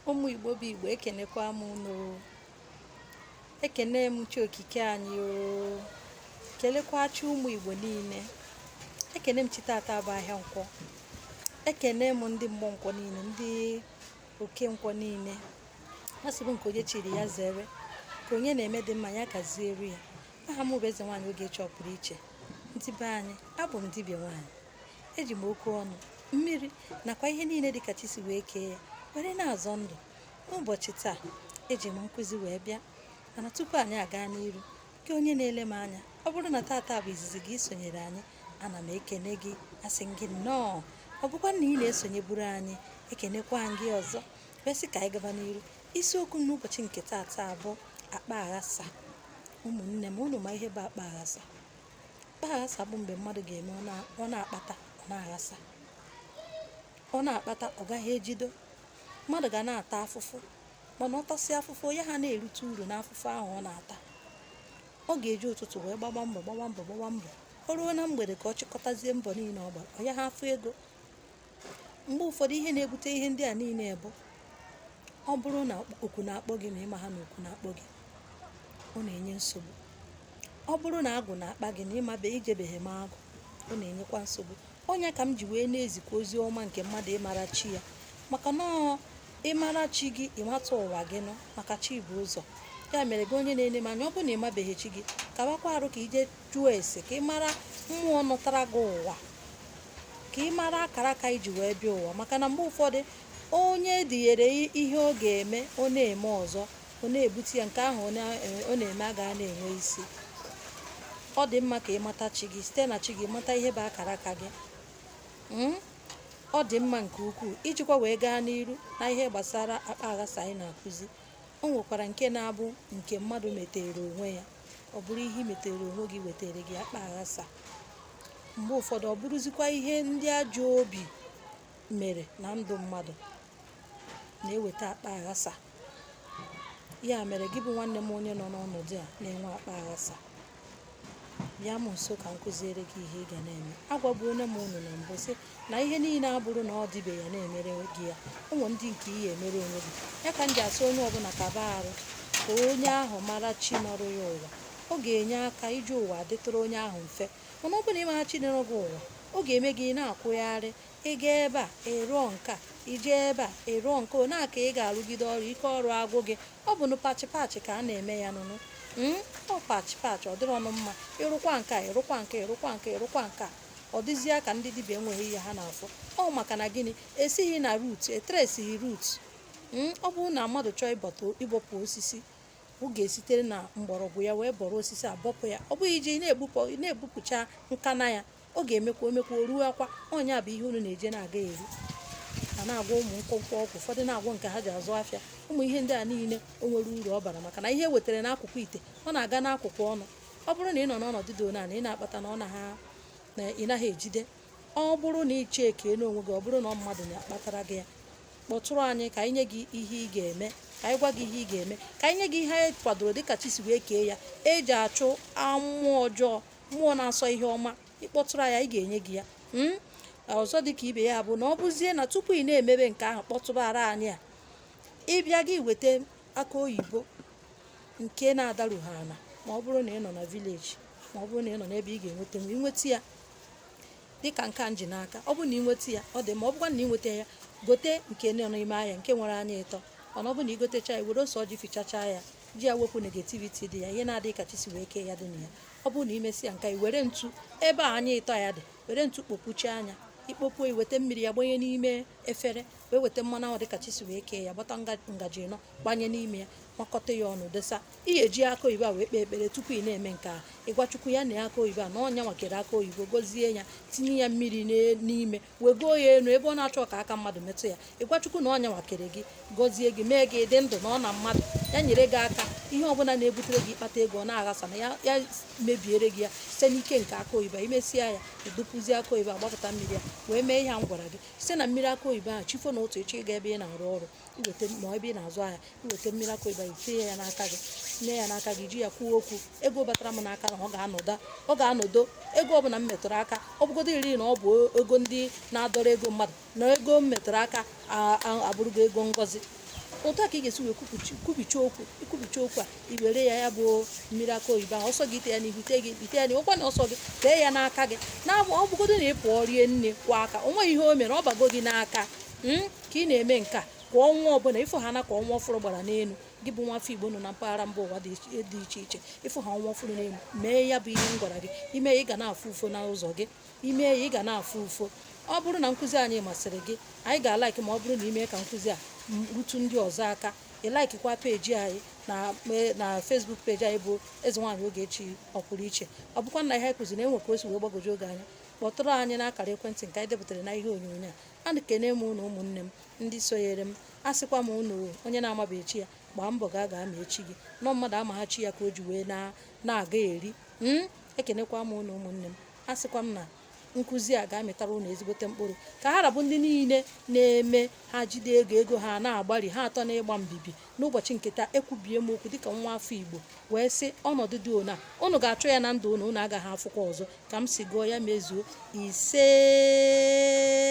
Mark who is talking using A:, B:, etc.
A: Ụmụ Igbo bụ Igbo, ekenekwa m unu o. Ekene m Chi Okike anyị o. Kelekwa chi ụmụ Igbo niile. Ekene m chi tata bụ ahịa Nkwọ. Ekene m ndị mmụọ Nkwọ niile, ndị oke Nkwọ niile. A sị bụ nke onye chiri ya zere, ka onye na-eme dị mma ya gaziere ya. Aha m bụ Eze Nwaanyị Ogechi Ọpụrụ Iche. Ndị be anyị, abụ m dibịa nwaanyị. Eji m okwu ọnụ, mmiri nakwa ihe niile dịka chi si wee kee ya were na-azọ ndụ. N'ụbọchị taa, eji m nkụzi wee bịa. Mana tupu anyị aga n'iru, gị onye na-ele m anya, ọ bụrụ na tata bụ izizi gị isonyere anyị, ana m ekene gị, asị m gị nnọọ. Ọ bụkwa na ị na-esonyeburu anyị, ekenekwa m gị ọzọ, wee sị ka anyị gaba n'iru. Isiokwu m n'ụbọchị nke tata bụ akpa aghasa. Ụmụnne m, unu ma ihe bụ akpa aghasa? Akpa aghasa bụ mgbe mmadụ ga-eme ọ na-akpata, ọ na-aghasa. Ọ na-akpata, ọ gaghị ejido. Mmadụ ga na-ata afụfụ, mana ọ tasịa afụfụ ya ha na-erite uru n'afụfụ ahụ ọ na-ata. Ọ ga-eji ụtụtụ wee gbaba mbọ, gbawa mbọ, gbawa mbọ. O ruo na mgbede ka ọ chịkọtazie mbọ niile ọ gbara, ọ ya ha afụ ego. Mgbe ụfọdụ ihe na-ebute ihe ndị a niile bụ ọ bụrụ na oku na-akpọ gị na ịma ha na oku na-akpọ gị, ọ na-enye nsogbu. Ọ bụrụ na agwụ na-akpa gị na ịmabe ijebeghị m agwụ, ọ na-enyekwa nsogbu. Ọnya ka m ji wee na-ezikwa ozi ọma nke mmadụ ịmara chi ya, maka na ịmara chi gị, ịmata ụwa gị nọ, maka chi bụ ụzọ. Ya mere gị onye na-ene m anya, ọ bụrụ na ịmabeghị chi gị, kabakwa arụ ka ije jụọ ese, ka ị mara mmụọ nọtara gị ụwa, ka ị mara akara aka iji wee bịa ụwa. Maka na mgbe ụfọdụ onye dịnyere ihe ọ ga-eme, ọ na-eme ọzọ, ọ na-ebute ya nke ahụ ọ na-eme agaghị na-enwe isi. Ọ dị mma ka ị mata chi gị, site na chi gị mata ihe bụ akara aka gị. Ọ dị mma nke ukwuu ijikwa wee gaa n'iru na ihe gbasara akpa aghasa anyị na-akụzi. O nwekwara nke na-abụ nke mmadụ metere onwe ya. Ọ bụrụ ihe i metere onwe gị wetere gị akpa aghasa. Mgbe ụfọdụ ọ bụrụzikwa ihe ndị ajọ obi mere na ndụ mmadụ na-eweta akpa aghasa. Ya mere gị bụ nwanne m onye nọ n'ọnọdụ a na-enwe akpa aghasa, bịa m nso ka m kụziere gị ihe ị ga na-eme. Agwabuona m unu na mbụ sị na ihe niile abụrụ na ọ dịbe ya na-emere gị ya, ụmụ ndị nke ihe emere onwe gị. Ya ka m ji asị onye ọbụla kaba arụ ka onye ahụ mara chi nọrọ ya ụwa. Ọ ga-enye aka iji ụwa dịtụrụ onye ahụ mfe. Mana ọ bụrụ na ị mara chi nọrọ gị ụwa, ọ ga-eme gị na-akwụgharị. Ị gaa ebe a, ị rụọ nke a, ị jee ebe a, ị rụọ nke a, na-aka ị ga-arụgide ọrụ, ike ọrụ agwụ gị. Ọ bụ nụ pachi pachi ka a na-eme ya nụnụ. Ọ pachi pachi, ọ dịrọ ọnụ mma. Ịrụkwa nke a, ịrụkwa nke, ịrụkwa nke, ịrụkwa nke a. Ọ dịzịa ka ndị dibịa enweghị ihe ha na-afụ. Ọ maka na gịnị? Esighị na root, etresighị root. Ọ bụrụ na mmadụ chọọ ịbọpụ osisi, ọ ga-esitere na mgbọrọgwụ ya wee bọrọ osisi a bọpụ ya. Ọ bụghị iji na-egbupụcha nkana ya, ọ ga-emekwa omekwa o ruo akwa. Ọnya bụ ihe unu na-eje na-aga eri. A na-agwọ ụmụ nkwọnkwọ ọgwụ, ụfọdụ na-agwọ nke ha ji azụ afịa. Ụmụ ihe ndị a niile o nwere uru ọ bara, maka na ihe e wetara n'akụkụ ite, ọ na-aga n'akụkụ ọnụ. Ọ bụrụ na ị nọ n'ọnọdụ dị ona na ị na-akpata na ọ na ị naghị ejide, ọ bụrụ na ị chekee n'onwe gị, ọ bụrụ na ọ mmadụ na-akpatara gị ya, kpọtụrụ anyị ka anyị nye gị ihe ị ga-eme, ka anyị gwa gị ihe ị ga-eme, ka anyị nye gị ihe anyị kwadoro dịka chi si wee kee ya eji achụ mmụọ ọjọọ, mmụọ na-asọ ihe ọma. Ịkpọtụrụ anyị, anyị ga-enye gị ya. Ọzọ dịka ibe ya bụ na ọ bụzie na tupu ị na-emebe nke ahụ, kpọtụbara anyị a, ịbịa gị weta aka oyibo nke na-adarughị ala, ma ọ bụrụ na ị nọ na village, ma ọ bụrụ na ị nọ n'ebe ị ga-enweta nwa, ịnweta ya dịka nke a nji n'aka. Ọ bụrụ na ị nweta ya, ọ dị mma. Ọ bụkwa na ị nweta ya, gote nke nọ n'ime ahịa nke nwere anya ịtọ. Mana ọ bụrụ na ị gotecha ya, were ose ọjị fichacha ya, ji ya wepụ negativity dị ya, ihe na-adịghị ka chi si wee kee ya dị na ya. Ọ bụrụ na ị mesịa nke a, were ntu ebe a anya ịtọ ya dị, were ntu kpopuchie anya. Ikpopuo, iweta mmiri ya gbanye n'ime efere, wee weta mmanụ ahụ dịka chi si wee kee ya, gbata ngaji ịnọ gbanye n'ime ya, makọta ya ọnụ, desa. Ị ga-eji aka oyibo a wee kpee ekpere tupu ị na-eme nke a. Ịgwa Chukwu ya na aka oyibo a na ọnya nwakere aka oyibo, gọzie ya, tinye ya mmiri n'ime, wegoo ya elu ebe ọ na-achọ ka aka mmadụ metụ ya. Ịgwa Chukwu na ọnya nwakere gị, gọzie gị, mee gị dị ndụ, na ọ na mmadụ ya nyere gị aka. Ihe ọbụla na-ebutere gị ịkpata ego ọ na-aghasa, na ya mebiere gị ya site n'ike nke aka oyibo. Imesịa ya, edupụzie aka oyibo, agbapụta mmiri ya, wee mee ihe a m gwara gị. Site na mmiri aka oyibo ahụ, chifo na otu echi ịga ebe ị na-arụ ọrụ, iweta ma ebe ị na-azụ ahịa, iweta mmiri aka oyibo, itinye ya n'aka gị, tinye ya n'aka gị, ji ya kwuo okwu. Ego batara m n'aka na ọ ga-anọdo. Ego ọbụla m metụrụ aka, ọ bụgodo iri na ọ bụ ego ndị na-adọrọ ego mmadụ, na ego m metụrụ aka abụrụgo ego ngọzi. Otu a ka ị ga-esi wee kwubicha okwu. Ikwubicha okwu a, i were ya, ya bụ mmiri aka oyibo ahụ, ọsọ gị ite ya n'ihu, tee gị ite ya n'ihu, ọkwa na ọsọ gị tee ya n'aka gị. Na ọ bụgodo na ị pụọ rie nne kwa aka, o nweghị ihe o mere, ọ bago gị n'aka. Ka ị na-eme nke a kwa ọnwa ọbụla, ịfụ ha na ka ọnwa ọfụrụ gbara n'elu gị, bụ nwafọ Igbo nọ na mpaghara mba ụwa dị iche iche, ịfụ ha ọnwa ọfụrụ n'elu, mee ya bụ ihe m gwara gị. Ime ya, ị ga na-afụ ufo n'ụzọ gị. Ime ya, ị ga na-afụ ufo. Ọ bụrụ na nkụzi anyị masịrị gị, anyị ga-alike ma ọ bụrụ na ime ka nkụzi a rutu ndị ọzọ aka. Ị likekwa peji anyị na Facebook peji anyị bụ Eze Nwaanyị Ogechi Ọpụrụ Iche. Ọ bụkwa na ihe anyị kụziri enwe ka o si wee gbagwoju oge anya, kpọtụrụ anyị n'akara ekwentị nke anyị depụtara na ihe onyonyo a. A na-ekene m unu, ụmụnne m ndị sonyere m. A sịkwa m unu, onye na-amabeghị chi ya, gbaa mbọ gaa gaa ma echi gị nọ mmadụ amagha chi ya ka o ji wee na-aga eri. Ekenekwa m unu, ụmụnne m. A sịkwa m na nkụzi a ga-amịtara unu ezigbote mkpụrụ, ka ha rabụ ndị niile na-eme ha jide ego, ego ha na-agbari ha atọ n'ịgba mbibi. N'ụbọchị nke taa, ekwubie m okwu dịka nwa afọ Igbo wee sị, ọnọdụ dị ona unu ga-achọ ya na ndụ unu, unu agaghị afụkwa ọzọ. Ka m si gụọ ya, mezuo. Ise.